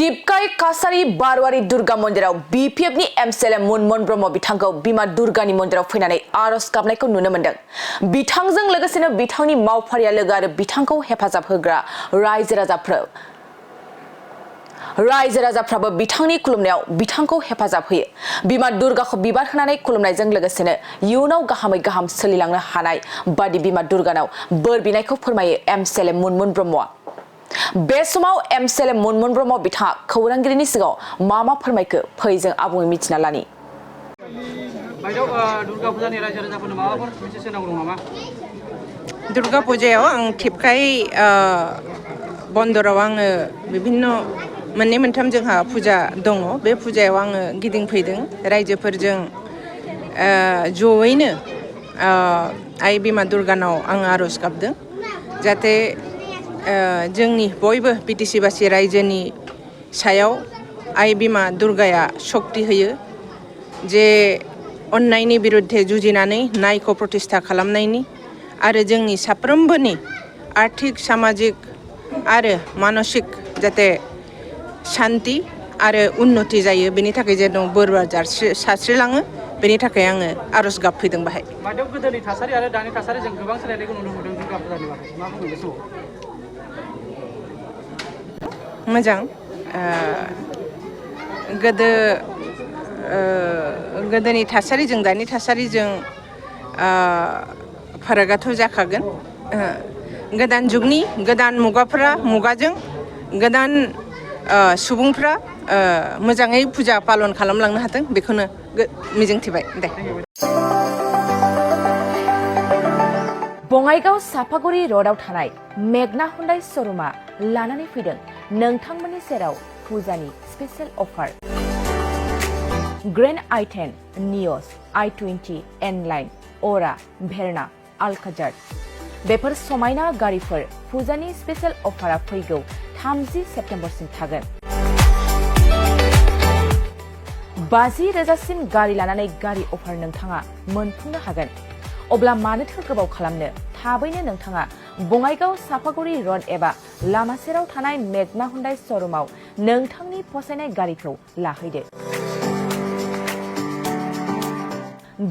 टिपकाई कासारी बारवारी दुर्गा मन्दिराव बिपिएफनि एमसेले मुनमन ब्रह्म बिथांखौ बिमा दुर्गानि मन्दिराव फैनानै आरज गाबनायखौ नुनो मोन्दों। बिथांजों लोगोसेनो बिथांनि मावफारिया लोगो आरो बिथांखौ हेफाजाब होग्रा रायजो राजाफ्राबो बिथांनि खुलुमनायाव बिथांखौ हेफाजाब होयो। बिमा दुर्गाखौ बिबार होनानै खुलुमनायजों लोगोसेनो इयुनाव गाहामै गाहाम सोलिलांनो हानाय बादि बिमा दुर्गानाव बोर बिनायखौ फोरमायो एमसेले मुनमन ब्रह्मआ। बे समाव एमसेले मुनमन ब्रह्म बिथाङा खौरांगिरिनि सिगाङाव मा फोरमायखो फै जों आबुङै मिथिना लानि। दुर्गा पूजायाव आं टिपकाई बन्दराव आङो बिभिन्न मोननै मोनथाम जोंहा फुजा दङ। बे फुजायाव आङो गिदिंफैदों रायजोफोरजों जयैनो आइ बिमा दुर्गानाव आङो आरज गाबदों जाहाथे जोंनि बयबो बिटिसि बासि रायजोनि सायाव आइ बिमा दुर्गाया शक्ति होयो जे अन्नायनि बिरुद्धे जुजिनानै न्यायखौ प्रतिष्ठा खालामनायनि आरो जोंनि साफ्रोमबोनि आर्थिक सामाजिक आरो मानसिक जाहाथे शान्ति आरो उन्नति जायो बेनि थाखाय जेन बोर सारस्रिलाङो बेनि थाखाय आङो आरज गाबफैदों बाहाय। माथो गोदोनि थासारि आरो दानि थासारिजों गोबां सोलायनायखौ नुनो मोनदों दुर्गा फुजानि बागै मा बुंनो बे समाव? मोजां गोदोनि थासारिजों दानि थासारिजों फारागाथ' जाखागोन। गोदान जुगनि गोदान मुगाजों गोदान सुबुंफ्रा मोजाङै फुजा पालन खालामलांनो हाथों बेखौनो मिजिंथिबाय दे। बङाइगाव सापागुरि र'डआव थानाय मेगना हुन्डाइ श'रुमा लानानै फैदों नोंथांमोननि सेराव फुजानि स्पेशेल अफार। ग्रेन्ड i10, नियस, i20, एनलाइन, अरा, भेरना, आल्काजार बेफोर समायना गारिफोर फुजानि स्पेशेल अफारा फैगौ 30 सेप्तेम्बरसिम थागोन। 50,000सिम गारि लानानै गारि अफार नोंथाङा मोनफुंनो हागोन। अब्ला मानोथो गोबाव खालामनो, थाबैनो नोंथाङा बङाइगाव सापागुरि र'ड एबा लामा सेराव थानाय मेगना हुन्डाइ श'रुमाव नोंथांनि फसायनाय गारिखौ लाहैदो।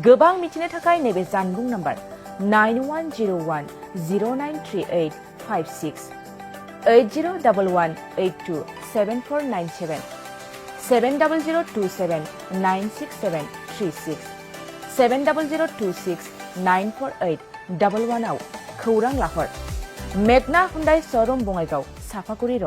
गोबां मिथिनो थाखाय नैबे जानबुं नाम्बार 9101093856 8011827497 700279673 70026948111 आव खौरां लाहर। मेगना हुन्डाइ श'रुम बङाइगाव सापागुरि र'ड।